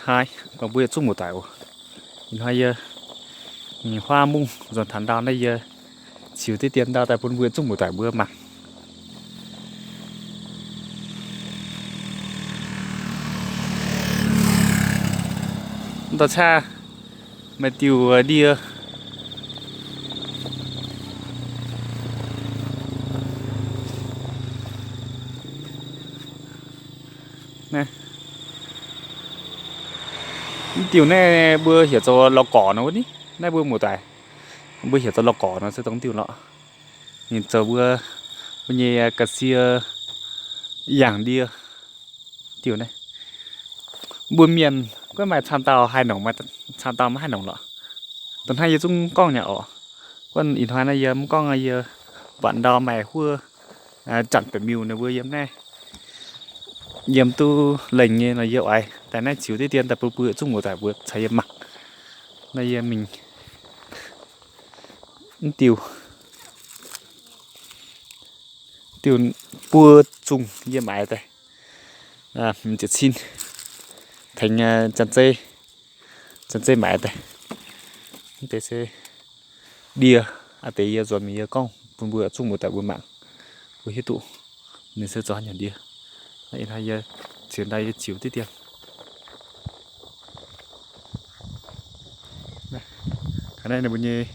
Haaix gorngv mbuo yietc zungv muoz-doic oc. Ih hnoi yie mingh huaav mungv nzuonx taux ndau naaiv, yie ziux diqv dien ndau daaih bun mbuo yietc zungv muoz-doic mbuo mangc. Mv dorh caa maaih diuh ndie. Mv diuh naaiv mbuo heuc zoux la'gorc nor wuov ni. Naaiv mbuo muoz-doic, mbuo heuc zoux la'gorc nor se dongh diuh lorqc. Ninh zoux mbuo, mbuo nyei ga'sie yangh ndie. Diuh naaiv mbuo mienh guaiv maaih camv dauh haih nongc, maaih camv dauh maiv haih nongc lorqc. Dongh hnangv yie zungv gorngv nyei oc. Guonv ih hnoi naaiv yie mv gorngv, yie buatc ndau maaih huov, janc ba'miuh ninh mbuo yiem naaiv, yiem duqv lengh nyei nor yie oix daaih naaiv ziux diqv dien daaih bun mbuo zungv muoz-doic mbuo caux yie mangc. Naaiv yie mingh mv diuh, diuh buo zungh yie maaiz daaih, ziepc cin tengx janx-zei, janx-zei maaiz daaih. Mv deix se ndie, aa deix yie nzuonx mingh yie gorngv bun mbuo zungv muoz-doic mbuo mangc, mbuo hiuv duqv ninh se zoux haaix nyungc ndie. Ih hnoi yie ziux ndau yie ziux diqv dien. Ga'naaiv ninh mbuo nyei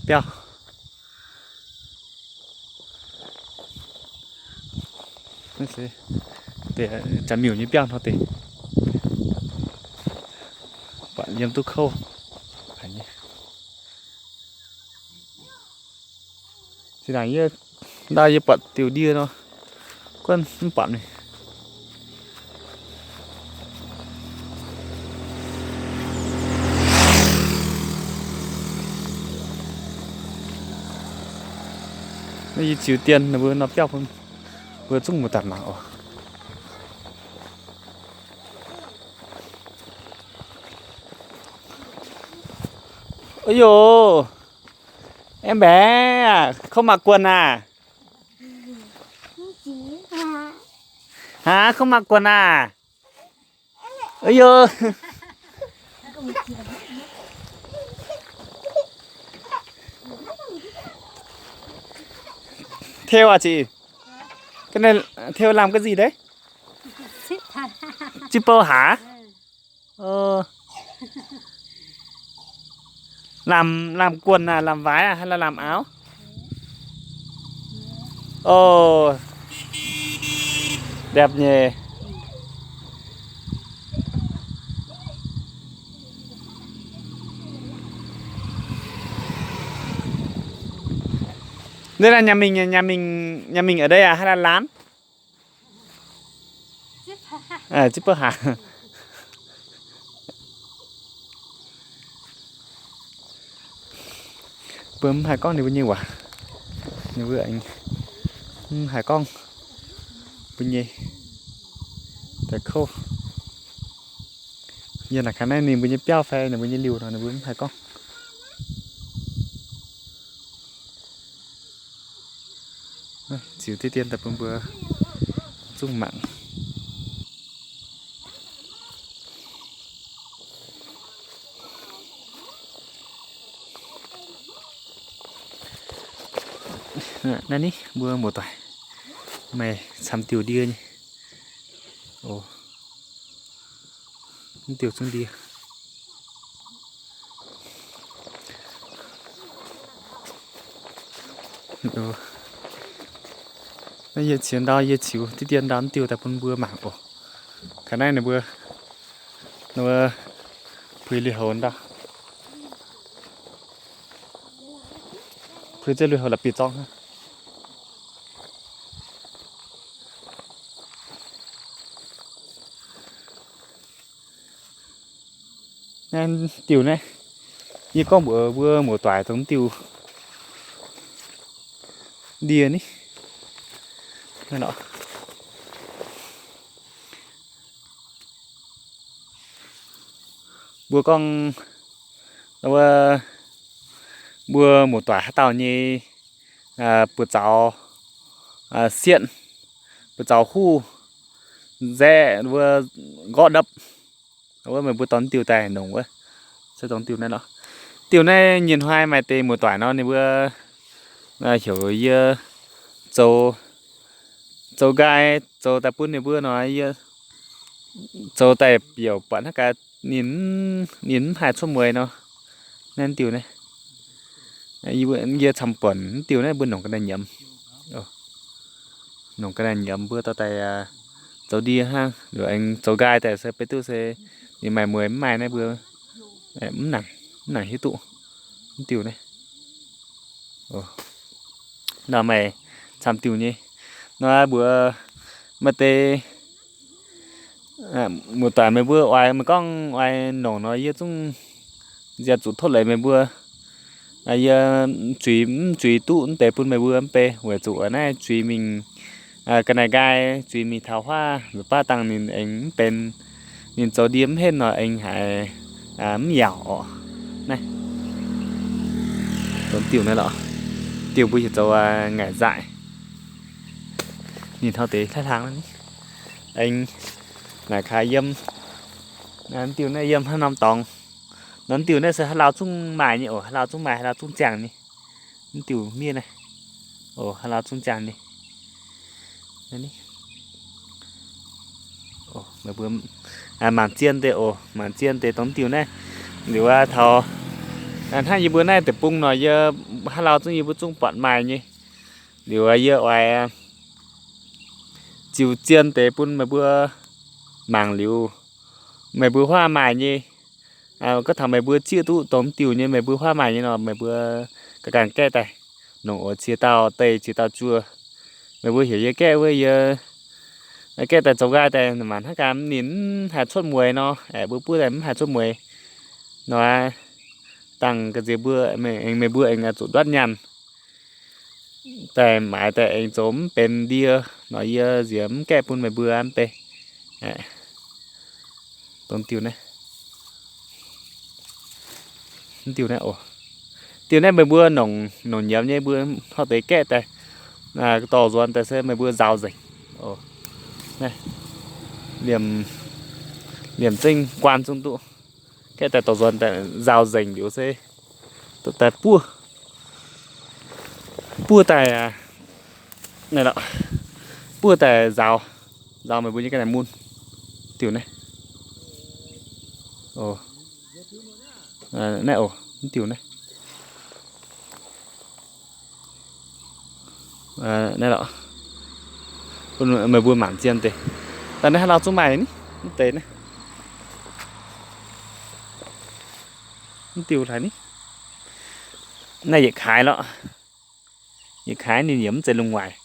biauv. Janx-miuc nyei biauv hnoi deix, buatc yiem duqv kouv haic nyei. Zinh ndaangc yie, ndau yie buatc diuh ndie nor, guonv mv baac ninh naaiv yie ziux dien ninh mbuo nor biauv bun mbuo zungv muoz-doic mangc oc. Ov, aengx mbaeqc, kouv mangc guonc aac. Aav, kouv mangc guonc aac. Ov, thêu à chị? Cái này thêu làm cái gì đấy? Chipper hả? Ơ. Làm, làm quần à, làm vải à, hay là làm áo? Ồ, đẹp nhỉ. Đây là nhà mình, nhà mình, nhà mình ở đây à, hay là lán? Aa, zipv bouv haaix. Mbuo mv haih gorngv ninh mbuo nyei waac. Ninh mbuo mv haih gorngv mbuo nyei daaih kouv. Yie naaic kaaix naaiv ninh mbuo nyei biauv fai ninh mbuo nyei liuh nor ninh mbuo mv haih gorngv. Ziux diqv dien daaih bun mbuo zungv mangc. Naaiv ni mbuo muoz-doic maaih camv diuh ndie nyei. O, mv diuh zungv ndie. Naaiv yie ziux ndau, yie ziux diqv dien ndau mv diuh daaih bun mbuo mangc oc. Kaaix naaiv ninh mbuo, ninh mbuo puix lui-houx ndau. Puix ziex lui-houx la'bieiv zorngv hnangv. Naaiv diuh naaiv, yie gorngv mbuox mbuo muoz-doic dongh diuh ndie ni. Mbuo gorngv, mbuo muoz-doic haaix dauh nyei buoz-zaux sietv, buoz-zaux huv, nzaeqv wuov nqorqv ndopv, Wuov meih mbuo dorh diuh daaih nongc wuov, se dorh diuh naaiv lorqc. Diuh naaiv nyienh hnoi maaih deix muoz-doic nor ninh mbuo heuc yie zoux, zoux nqaai zoux daaih bun ninh mbuo nor, yie zoux daaih bieqc buatc hnangv gaax ninh, ninh mv haih cuotv mueiz nor. Naaiv diuh naaiv, yie camv-buonc diuh naaiv mbuo nongc ga'naaiv nyiemz. Nongc ga'naaiv nyiemz mbuo dorh daaih zoux ndie hnangv, liuz aengx zoux nqaai daaih se beiv duqv se ninh maaih mueiz mv maaih naaiv mbuo mv nangc, mv nangc hiuv duqv. Mv diuh naaiv, nor maaih camv diuh nyei. Nor mbuox maaih deix muoz-doic meih mbuo oix, meih gorngv oix nongc nor yie zungv nziaauc zuqc tov leiz meih mbuo. Yie zuiz mv zuiz duqv mv deix bun meih mbuo mv bei, weic zuqc naaiv zuiz mingh ga'naaiv nqaai, zuiz mingh taux huaav nzuqc baav dangh ninh aengx mv benx, ninh zoux ndie mv henv nor aengx haiz mv yaauc orqc. Naaiv dongh diuh naaiv lorqc, diuh mbuo heuc zoux ngaaic nzaaih. Ninh hnangv deix hlaiv hlang aengx naaic kaaix yiem. Diuh naaiv yiem haaix norm dorngx nor, diuh naaiv se haaix lauh zungv maaih nyei oc, haaix lauh zungv maaih, haaix lauh zungv ziangh nyei. Diuh miev naaiv, haaix lauh zungv ziangh nyei. Mangc zien deix oc, mangc zien deix dongh diuh naaiv. Liuz aqv taux hnangv yie mbuo naaiv deic-bung nor, yie haaix lauh zungv yie mbuo zungv buatc maaih nyei. Liuz yie oix ziux zien deix bun meih mbuo mangc liuz, meih mbuo huaav maaih nyei. Gorngv taux meih mbuo zieqv duqv dongh diuh nyei, meih mbuo huaav maaih nyei nor, meih mbuo ganh ganh gaeqv daaih nongc oc, ziex dauh deix ziex dauh juoh. Meih mbuo heuc yie gaeqv wuov, yie gaeqv daaih zoux nqaai daaih mangc hnangv gaax ninh mv haih cuotv mueiz nor, aengx mbuo buov daaih mv haih cuotv mueiz nor, dangh ga'nziex mbuo, meih mbuo aengx zuqc nduov nyaanh daaih maaiz daaih aengx zoux mv benx ndie nor, yie nziex mv gaeqv bun meih mbuo mv bei. Dongh diuh naaiv, diuh naaiv oc, diuh naaiv meih mbuo nongc, nongc nyiemz nyei mbuo hnoi deix gaeqv daaih dorh nzuonx daaih se meih mbuo nzaaux nzengc. Liemh, liemh zengv guaan zungv duqv. Gaeqv daaih dorh nzuonx daaih nzaaux nzengc liuz se daaih buov, buov daaih, naaiv lorqc, buov daaih nzaaux, nzaaux meih mbuo nyei ga'naaiv mun. Diuh naaiv, naaiv oc, diuh naaiv, naaiv lorqc, bun meih mbuo mangc zien deix. Daaih naaiv haaix lauh zungv maaih ni, mv deix naaiv, mv diuh hlaax ni. Naaiv yietc kaaix lorqc. Yietc kaaix ninh yaac mv zeiz lungh waaic.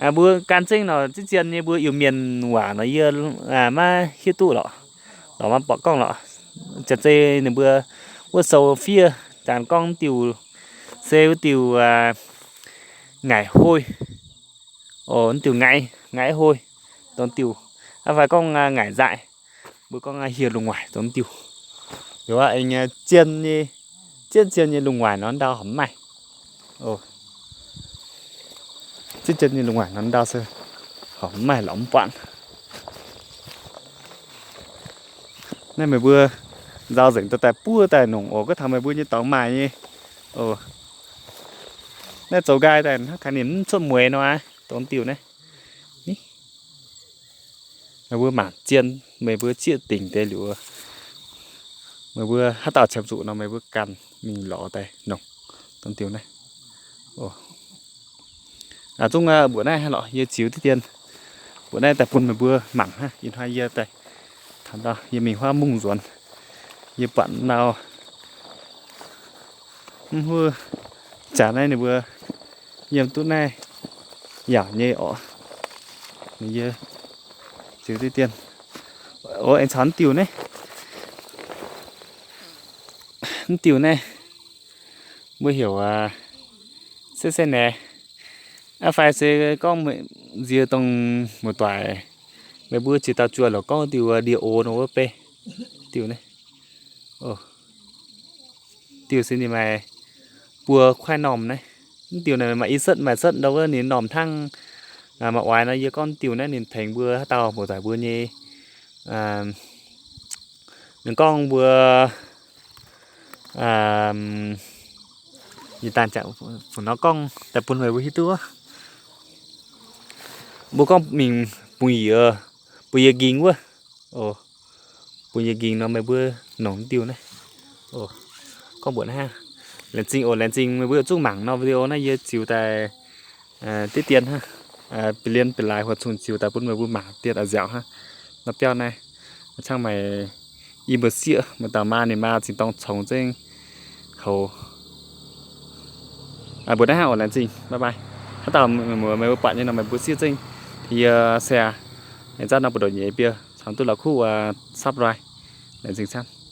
Mbuo gan zengv nor, zieqv zien nyei mbuo Iu-Mienh waac nor yie maiv hiuv duqv lorqc, lorz maiv buatc gorngv lorqc. Jaax zei ninh mbuo wuov sou fiev jangx gorngv diuh se wuov diuh ngaaic hoi, diuh ngaaic, ngaaic hoi, dongh diuh, fai gorngv ngaaic nzaaih, mbuo gorngv hieh lungh waaic dongh diuh. Liuz aengx zien nyei, zieqv zien nyei lungh waaic nor ndau horpc mv maaih. Zieqv zien nyei lungh waaic nor ndau se horpc mv maaih, lorz mv buatc. Naaiv meih mbuo nzaaux nzengc daaih buov daaih nongc oc. Gorngv taux meih mbuo nyei dorngx maaih nyei oc. Naaiv zoux nqaai daaih hnangv gaax ninh mv cuotv mueiz nor aqv, dongh diuh naaiv. Meih mbuo mangc zien, meih mbuo zieqv dingc deix liuz, meih mbuo haaix dauh qiemx zuqc nor meih mbuo ganh mingh lorz daaih nongc dongh diuh naaiv. Zungv mbuoqc naaiv lorqc, yie ziux diqv dien mbuoqc naaiv daaih bun meih mbuo mangc hnangv. Ih hnoi yie daaih taux ndau, yie mingh huaav mungv nzuonx, yie buatc ndau mv huv jaax naaiv ninh mbuo yiem duqv naaiv yaauc nyei orqc. Yie ziux diqv dien, o, aengx caux mv diuh naaiv, mv diuh naaiv mbuo heuc se se naaiv, aqv fai se gorngv nziex dongh muoz-doic meih mbuo ziex dauh juoh lorqc gorngv diuh ndie-ox nor wuov bei diuh naaiv. Diuh se ninh maaih buo kuaaiv normh naaiv. Mv diuh naaiv maaih i setv maaih setv ndau wuov ninh normh hnangv. Maaih oix nor yie gorngv diuh naaiv ninh tengx mbuo haaix dauh muoz-doic mbuo nyei Ninh gorngv mbuo, yie daaih jangx fu'nor gorngv daaih bun meih mbuo hiuv duqv. Mbuo gorngv mingh bungx yie, bun yie nqing wuov. Bun yie nqing nor meih mbuo nongc diuh naaiv. Gorngv mbuox naaiv hnangv. Laengz zingh oc, laengz zingh meih mbuo yietc zungv mangc nor video naaiv yie ziux daaih diqv dien hnangv. Bieqc lien bieqc laaix huoqc cun ziux daaih bun meih mbuo mangc dien a'nziaauc hnangv. Nor biauv naaiv, cangv maaih i mbuo sieqv, maaih dauh maa, ninh maa zinh dorng congx zengv houx. Mbuox naaiv hnangv oc, laengz zingh, bye bye. Haaix dauh meih mbuo buatc nyei nor meih mbuo sieqv zengv, yie share, zanc nor buoz-ndoqv nyei biei caux duqv la'kuqv subscribe. Laengz zingh camv.